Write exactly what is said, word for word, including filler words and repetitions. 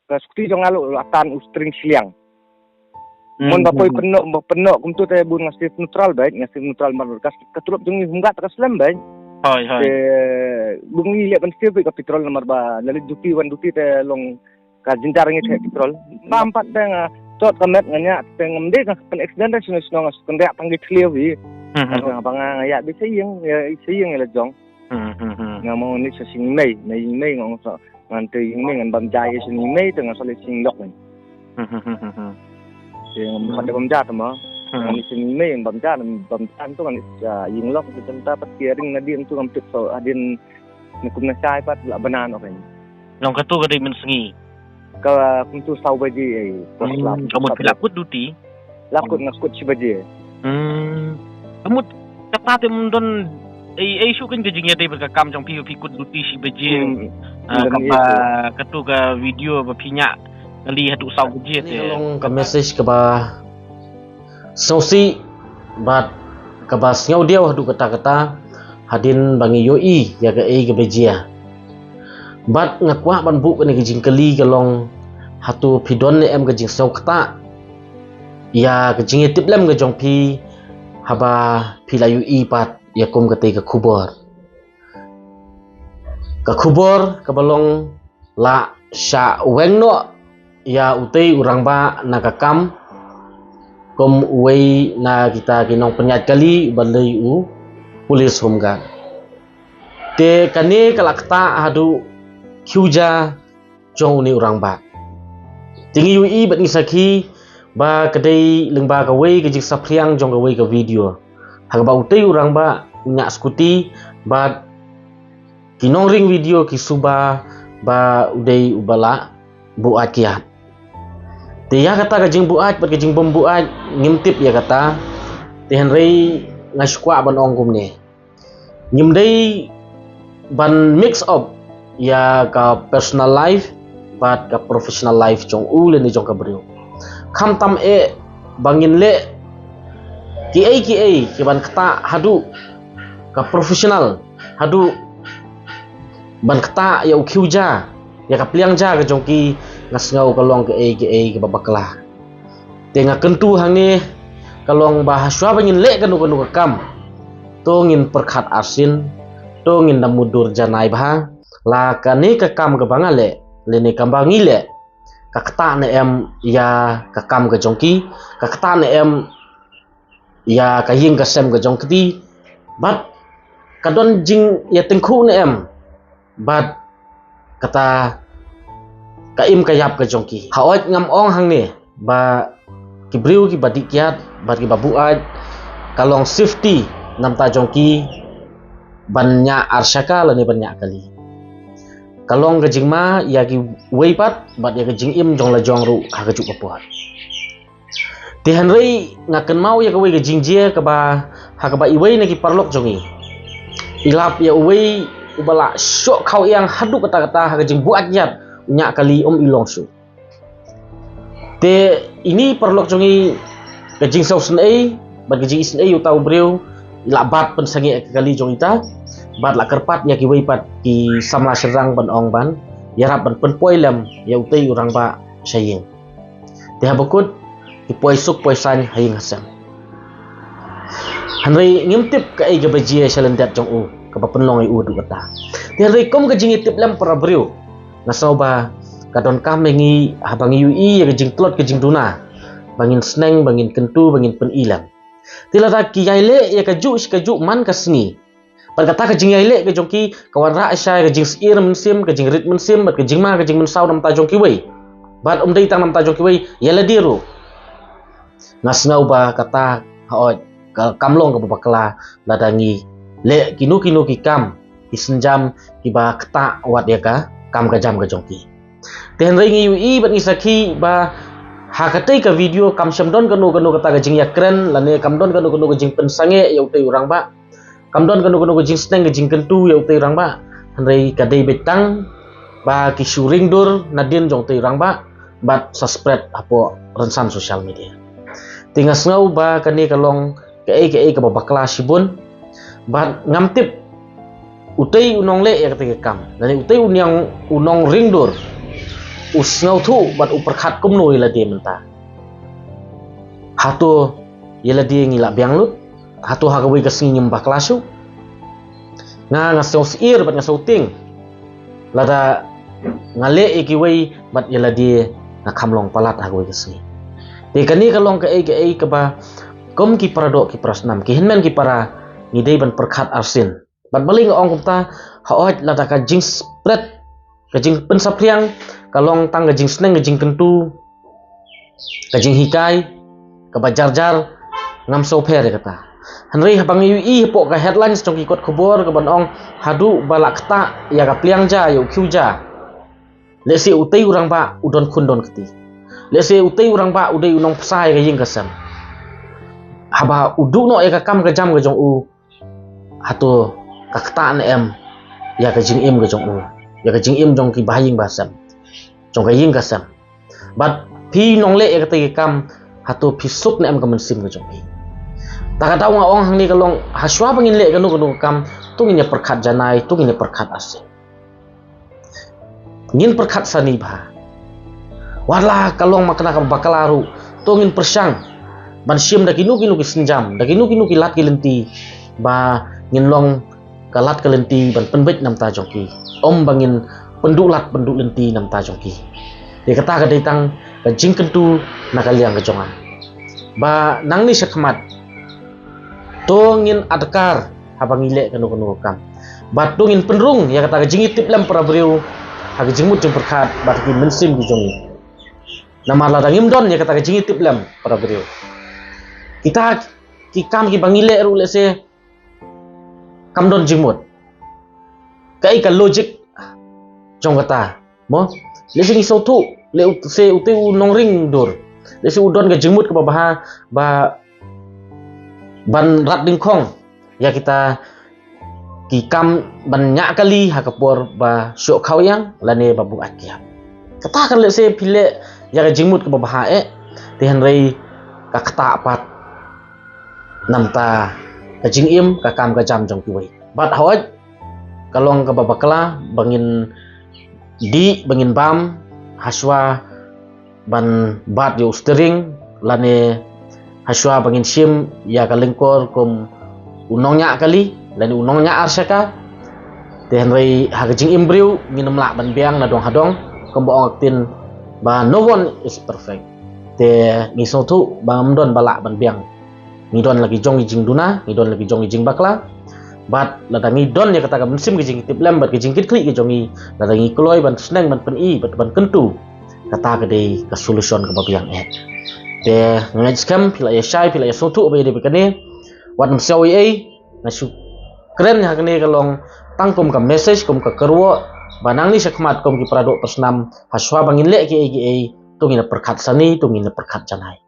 ka skuti jong nga la, la tan u string shiliang. Mon ba poi pynnoh, ba pynnoh kumtu te bun nga save neutral bad, nga save neutral mar ka, ka tulop jong ngi hum gat ka slem bad. Hoi, hoi. Te bun ngi leh ban save ka petrol namar ba la leit duty wan duty te long ka jynjar ngi te petrol. Bam pat te nga tot ka met nga nya te ngam dei ka pen accident da sino sino nga sukun dak tang ki thliew hi. Nga ba nga nga ya bi saying, ya saying la jong. Nga mo ni sa sing mei, mei mei nga ong sa. Ngan te ing mei ngan bam ja ïa sha ing mei te ngan sa leh sing lok ni. Te ngan pat bam ja te ma. Ngan ing mei ngan bam ja, ngan bam ja tu ngan ïa ing lok te, tang ta pat ki ring na dien tu ngan pit so hadien ni kum na chai pat la banan ok ni. Long katu ka dei mynsngi. Ka kum tu saw baje ai. Ka mut phi la kut duty. La kut nga kut shi baje. Hmm. Ka mut kata te ym don ei ei shu kan ka jingïadei bad ka kam jong phi, phi kut duty shi baje. Hmm. Ah, kaba katu ka video ba phi ñiah kali haduh saw baje te. Ka message kaba sngewsih bad kaba sngewdiaw haduh katta katta hadien ba ngi ïohi ïa kaei kaba jia. Bad nga kwah ban buh kane ka jingkylli ka long hato phi don ne em ka jingsngewkata ïa ka jingïatiplem ka jong phi haba phi la ïohi pat ïa kum katei ka khubor. Ka khubor kaba long la shah weng noh ïa utei u rangbah na ka kam kum uwei na kita ki nongpynïaid kali uba dei u police home guard. Te kane ka la ktah haduh khiew ja jong une u rangbah. Te ngi ïohi bad ngi sakhi ba ka dei lyngba kawei ka jingsaphriang jong kawei ka video ha kaba utei u rangbah u ñiah skuti bad ki nongring video ki suba ba u dei uba la buaid kiad. Te ïa kata ka jingbuaid bad ka jingbym buaid ngim tip ïa kata. Te hynrei nga shu kwah ban ong kumne. Ngim dei ban mix up ïa ka personal life bad ka professional life jong u lane jong ka briew. Khamtam eh ba ngin leh kiei kiei ki ban ktah haduh ka professional, haduh ban ktah ïa u khiew ja, ïa ka pliang ja ka jong ki, nga sngew ka long kaei kaei kaba bakla. Te nga kyntu hangne ka long ba hashwa ba ngin leh kano kano ka kam, to ngin pyrkhat arsien, to ngin da mutdur janai bha la kane ka kam kaba nga leh lane kaba ngi leh ka ktah ne em ïa ka kam ka jong ki, ka ktah ne em ïa ka ïing ka sem ka jong kti, bad ka don jingïatyngkhuh ne em bad kata ka im ka ïap ka jong ki. Haoid ngam ong hangne ba ki briew kiba dih kiad bad kiba buaid ka long safety namta jong ki ban ñiah arshaka lane ban ñiah kali. Ka long ka jingma ïa kiwei pat bad ïa ka jingim jong la jong ruh ha kajuh ka por. Te hynrei nga kynmaw ïa kawei ka jingjia kaba ha kaba iwei na ki paralok jong ngi i lap ïa uwei uba la shoh khaw ïang haduh katta katta ha ka jingbuaid kiad, u ñiah kali um i long shuh. Te ine i paralok jong ngi ka jingsngewsynei bad ka jingisynei ïa uta u briew i la bat pynsangeh ïa ka kali jong ita bad la kyrpad ïa kiwei pat ki samla shynrang ban ong ban ïarap ban pynpoi lem ïa utei u rangbah sha ïing. Te haba kut ki poi suk poi saiñ ha ïing ha sem. Hynrei ngim tip kaei kaba jia sha lyndet jong u kaba pynlong ïa u haduh katta. Te hynrei kum ka jingïatiplem para briew, nga sngew ba ka donkam ïa ngi haba ngi ïohi ïa ka jingtlot ka jingduna ba ngin sneng, ba ngin kyntu, ba ngin pyni lem. Te lada ki ïai leh ïa kajuh shi kajuh man ka sngi, bad kata ka jingïaileh ka jong ki ka wanrah sha ka jingsyier mynsiem, ka jingrit mynsiem bad ka jingma ka jingmynsaw namta jong kiwei. Bad um dei tang namta jong kiwei, ïa lade ruh. Nga sngew ba kata haoid ka kam long kaba bakla lada ngi leh kino kino ki kam ki sienjam kiba ktah wat ïa ka kam ka jam ka jong ki. Te hynrei ngi ïohi bad ngi sakhi ba ha katei ka video kam shym don kano kano kata ka jingïakren lane kam don kano kano ka jingpynsangeh ïa utei u rangbah. Kam don kano kano ka jingsneng ka jingkyntu ïa utei u rangbah. Hynrei ka dei beit tang ba ki shu ring dur nadien jong utei u rangbah bad sa spread hapoh rynsan social media. Te nga sngew ba kane ka long kaei kaei kaba bakla shibun. Bad ngam tip utei u nongleh ïa katei ka kam lane utei u nong, u nongring dur u sngewthuh bad u pyrkhat kumno ïa lade mynta. Hato ïa lade ngi la biang lut? Hato ha kawei ka sngi ngim bakla shuh? Nga, nga sngewsyier bad nga sngewtieng lada nga leh ïa kiwei bad ïa lade nga kham long palat ha kawei ka sngi. Te kane ka long kaei kaei kaba kum ki paradoh ki parasnam, ki hynmen ki para, ngi dei ban pyrkhat arsien. Bad balei nga ong kumta? Hooid, lada ka jingspret, ka jingpynsaphriang ka long tang ka jingsneng, ka jingkyntu, ka jinghikai kaba jar jar, ngam sngewpher ïa kata. Hynrei haba ngi ïohi hapoh ka headlines jong ki kot khubor kaban ong, haduh ba la ktah ïa ka pliang ja, ïa u khiew ja. Lehse utei u rangbah u don khun don kti. Lehse utei u rangbah u dei u nongpsa ïa ka ïing ka sem. Haba u duh noh ïa ka kam ka jam ka jong u, hato ka ktah ne em ïa ka jingim ka jong u, ïa ka jingim jong ki bahaïing bahasem, jong ka ïing ka sem? Bad phi nongleh ïa katei ka kam, hato phi suk ne em ka mynsiem ka jong phi? Ta ka daw nga ong hangne ka long, hashwa ba ngin leh kano kano ka kam, to ngin ïa pyrkhat janai, to ngin ïa pyrkhat arsien. Ngin pyrkhat sani bha. Wat la ka long ma kane ka bakla ruh, to ngin pyrshang ban shim da kino kino ki sienjam, da kino kino ki lad ki lynti, ba ngin long ka lad ka lynti ban pynbeit na bynta jong ki, ym ba ngin pynduh lad pynduh lynti na bynta jong ki. Ïa kata ka dei tang ka jingkyntu na ka liang ka jong nga, ba nangne shakhmat to ngin adkar haba ngi leh kano kano ka kam. Bad to ngin pynrung ïa kata ka jingïatiplem para briew ha ka jingmut jingpyrkhat bad ha ki mynsiem ki jong ngi. Namar lada ngim don ïa kata ka jingïatiplem para briew, kita ki kam kiba ngi leh ruh lehse kam don jingmut. Kaei ka logic jong kata? Mo, lehse ngi sngewthuh, lehse utei u nongring dur, lehse u don ka jingmut kaba bha, ba ban rat dyngkhong ïa kita ki kam ban ñiah kali ha ka por ba shoh khaw ïang lane ba buaid kiap. Kata kan lehse phi leh ïa ka jingmut kaba bha eh, te hynrei ka ktah pat na bynta ka jingim, ka kam ka jam jong kiwei. Bad hooid, ka long kaba bakla ba ngin dih, ba ngin bam hashwa ban bat ïa u steering, lane hashwa ba ngin shim ïa ka lyngkor kum u nongñiah kali lane u nongñiah arshaka. Te hynrei ha ka jingim briew ngin ym lah ban biang na dong ha dong, kumba ong ka ktien ba no one is perfect. Te ngi sngewthuh ba ngam don ba lah ban biang. Ngi don la ki jong ki jingduna, ngi don la ki jong ki jingbakla. Bad lada ngi don ïa kata ka mynsiem ka jingtiplem bad ka jingkitkhlieh ka jong ngi, lada ngi kloi ban sneng, ban pyni, bad ban kyntu, kata ka dei ka solution kaba biang eh. Te nga ngeit skhem phi la ïa shai, phi la ïa sngewthuh ba ïa dei ba kane. Wat nym sngewsih ei, nga shu kren ha kane ka long tang kum ka message, kum ka kyrwoh, ba nangne shakhmat kum ki paradoh parasnam, hashwa ba ngin leh kiei kiei, to ngin ïa pyrkhat sani, to ngin ïa pyrkhat janai.